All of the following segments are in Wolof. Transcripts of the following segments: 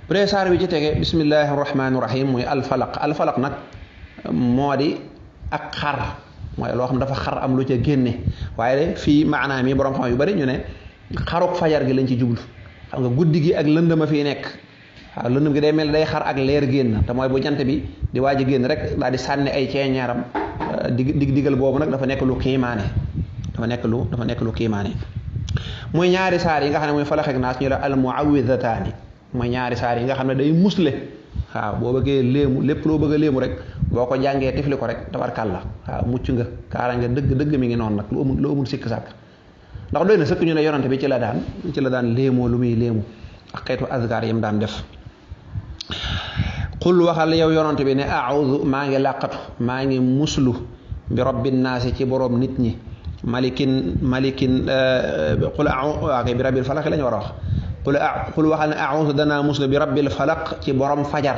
bu dee saar bi ci tege bismillahi rahmaani rahim muy alfalaq nag moo di ak xar mooy loo xam dafa xar am lu ca génne waaye fii maanaam yi borom xam yu bari ñu ne xaruk fajar gi lañ ci jublu xam nga guddi gi ak lëndëm fi nekk waaw lëndëm gi day mel day xar ak leer génn te mooy bu jant bi di waaj a génn rek daal di sànni ay ceeñeeram digal boobu nag dafa nekk lu kiimaane dafa nekk lu kiimaane muy ñaari saar yi nga xam ne muy Falaq ak Naas ñu la al muawwidataani mooy ñaari saar yi nga xam ne day musle waaw boo bëggee léemu lépp loo bëgg a léemu rek boo ko jàngee tifli ko rek tabarkàlla waaw mucc nga kaara nga dëgg mi ngi noonu nag lu amul sikk sàkk ndax doy na sëkk ñu ne yonante bi ci la daan léemoo lu muy léemu ak xeetu azkar yam daan def xul waxal yow yonante bi ne a'udhu maa ngi làqatu maa ngi muslu bi rabbin naasi ci borom nit ñi malikin xul bi rabbil falaq la ñu war a wax xul waxal ne a'udhu danaa muslu bi rabbil falaq ci borom fajar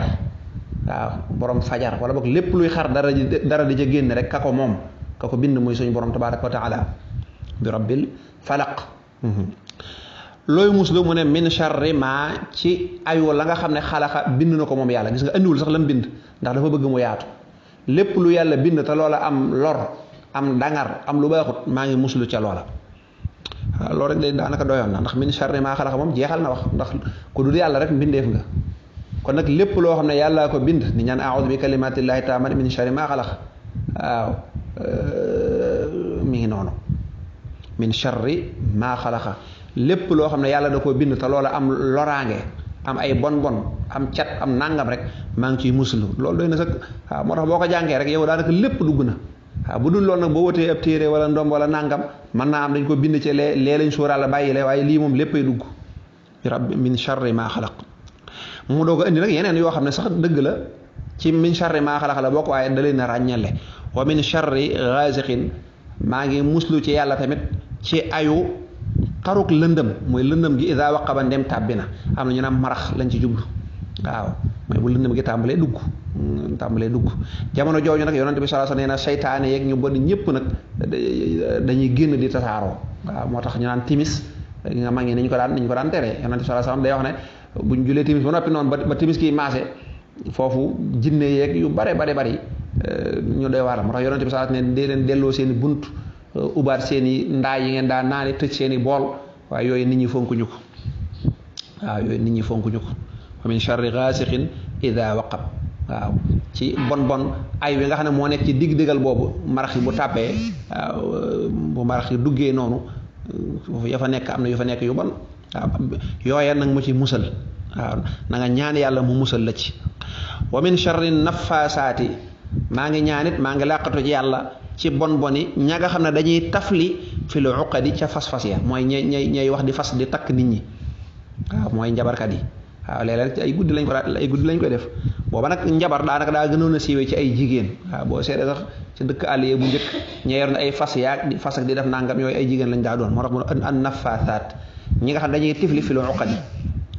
waaw borom fajar wala boog lépp luy xar dara di ca génn rek ka ko bind muy suñu borom tabaraka wa taala bi rabbil falaq looy muslu mu ne min sharri ma ci ayu la nga xam ne xalaqa bind na ko moom yàlla gis nga andiwul sax lam bind ndax dafa bëgg mu yaatu lépp lu yàlla bind te loola am lor am dangar am lu baaxut maa ngi muslu ca loola waaw loolu rek day daanaka doyoon na ndax min sharri ma xalaqa moom jeexal na wax ndax ku dul yàlla rek mbindeef nga kon nag lépp loo xam ne yàllaa ko bind ni ñaan a'udhu bi kalimatillahi taamati min sharri ma xalaqa waaw mi ngi noonu min sharri ma xalaqa lépp loo xam ne yàlla da koo bind te loola am loraange am ay bon am cat am nangam rek maa ngi ciy muslu loolu doy na sax waaw moo tax boo ko jàngee rek yow daanaka lépp dugg na waaw bu dul loolu nag boo wotee ab téere wala ndom wala nangam mën naa am dañ ko bind ci lee lañ sóoraale bàyyi la waaye lii moom léppay dugg rabbi min sharri ma xalaq mu doo ko indi nag yeneen yoo xam ne sax dëgg la ci min sharri ma xalaq la bokk waaye da leen a ràññale wa min sharri gaasiqin maa ngi muslu ci yàlla tamit ci ayu xaruk lëndëm mooy lëndëm gi ida waqaba ndem tàbbi na am na ñu naan marax lañ ci jublu waaw mooy bu lëndëm gi tàmbalee dugg jamono jooju nag yonent bi sallallahu alayhi wasallam nee na seytaane yeeg ñu bon ñëpp nag dañuy génn di tasaaroo waaw moo tax ñu naan timis nga mag ñi niñ ko daan tere yonent bi sallallahu alayhi wasallam day wax ne buñ julee timis ba noppi noonu ba timis kii maase foofu jinne yeeg yu bari ñu doy waaram moo tax yonent bi sallallahu alayhi wasallam ne dee leen delloo seen i bunt ubaat seen i ndaa yi ngeen daan naane tëj seen i bool waaye yooyu nit ñi fonkuñu ko wa min sharri gaasiqin ida waqab waaw ci bon ay wi nga xam ne moo nekk ci diggal boobu marax yi bu tàppee waaw bu marax yi duggee noonu foofu ya fa nekk am na yu fa nekk yu bon waaw yooya nag mu ci musal waaw na nga ñaan yàlla mu musal la ci wa min sharri nafaasaati maa ngi ñaanit maa ngi làqatu ci yàlla ci boni ña nga xam ne dañuy tafli fil uqadi ca fas ya mooy ñay wax di fas di takk nit ñi waaw mooy njabarkat yi waaw léeg-léeg ay guddi lañ koy def booba nag njabar daanaka daa gënoon a siiwee ci ay jigéen waaw boo seetee sax ci dëkk àll yi bu njëkk ña yor na ay fas yaag di fas ak di def nangam yooyu ay jigéen lañ daa doon moo tax mu an nafaasaat ñi nga xam ne dañuy tifli fil uqadi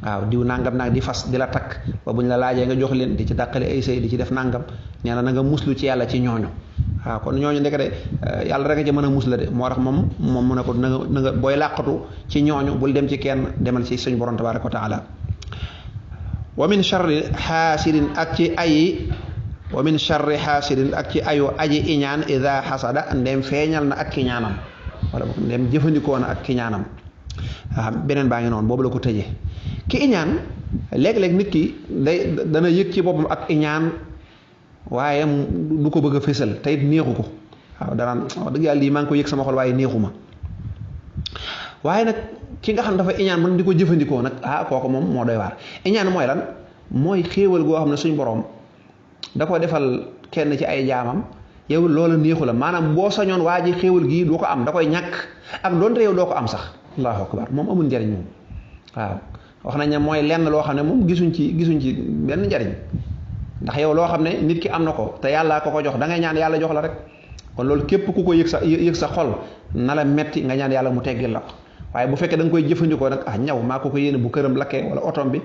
waaw diw nangam naag di fas di la takk ba buñ la laajee nga jox leen di ci dàqale ay sëy di ci def nangam nee na nga muslu ci yàlla ci ñooñu waaw kon ñooñu ndeke de yàlla rek a ci mën a musla de moo tax moom mu ne ko na nga booy làqatu ci ñooñu bul dem ci kenn demal ci suñu borom tabaraka wa taala wa min sharri xaasidin ak ci ayu aji iñaan ida xasada ndem feeñal na ak kiñaanam wala ndem jëfandikoo na ak kiñaanam beneen baa ngi noonu boobu la ko tëjee ki iñaan léeg-léeg nit ki dana yëg ci boppam ak iñaan waaye du ko bëgg a fésal te it neexu ko waaw danaan wax dëgg yàlla lii maa ngi ko yëg sama xol waaye neexu ma waaye nag ki nga xam dafa iñaan mën di ko jëfandikoo nag kooku moom moo doy waar iñaan mooy lan mooy xéewal goo xam ne suñ borom da ko defal kenn ci ay jaamam yow loola neexu la maanaam boo sañoon waa ji xéewal gii du ko am da koy ñàkk ak doonte yow doo ko am sax allahu akbar moom amul njariñ moom waaw wax nañ ne mooy lenn loo xam ne moom gisuñ ci benn njariñ ndax yow loo xam ne nit ki am na ko te yàllaa ko jox da ngay ñaan yàlla jox la rek kon loolu képp ku ko yëg sa xol na la metti nga ñaan yàlla mu teggil la ko waaye bu fekkee da nga koy jëfandikoo nag ñaw maa ko yéene bu këram lakkee wala otom bi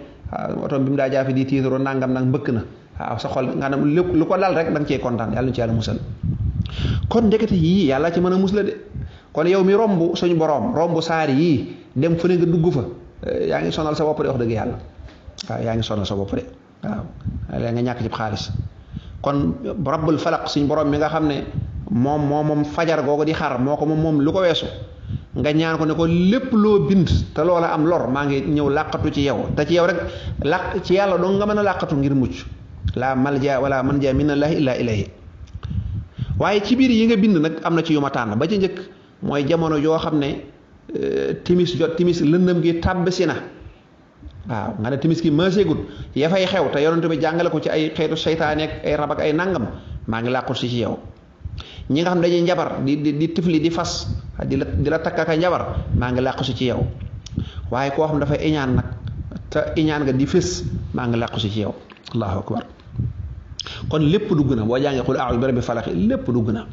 mu daa jaafi di tiitaroo nangam nag mbëkk na waaw sa xol nga ne lu ko dal rek da nga cee kontaan yàlla ñu ci yàlla musal kon ndekete yii yàlla ci mën a musla de kon yow mi romb suñu borom romb saar yii dem fu ne nga dugg fa yaa ngi sonal sa bopp de wax dëgg yàlla waaw yaa ngi sonal sa bopp de waaw léegi nga ñàkk ci xaalis kon rabbul falaq suñ borom mi nga xam ne moom fajar googu di xar moo ko moom lu ko weesu nga ñaan ko ne ko lépp loo bind te loola am lor maa ngi ñëw làqatu ci yow te ci yow rek làq ci yàlla dong nga mën a làqatu ngir mucc laa malja wala manja minallahi illa ilayhi waaye ci biir yi nga bind nag am na ci yu ma tànn ba ci njëkk mooy jamono joo xam ne timis jot timis lëndëm gi tàbbisi na waaw nga ne timis gi maaseegut ya fay xew te yonent bi jàngale ko ci ay xeetu seytaane ak ay rab ak ay nangam maa ngi làqut si ci yow ñi nga xam dañuy njabar di tifli di fas di la takk ak njabar maa ngi làqu si ci yow waaye koo xam dafay iñaan nag te iñaan nga di fés maa ngi làqu si ci yow allahu akbar kon lépp dugg na boo jàngee xul a'uuzu bi rabbil falaq lépp dugg na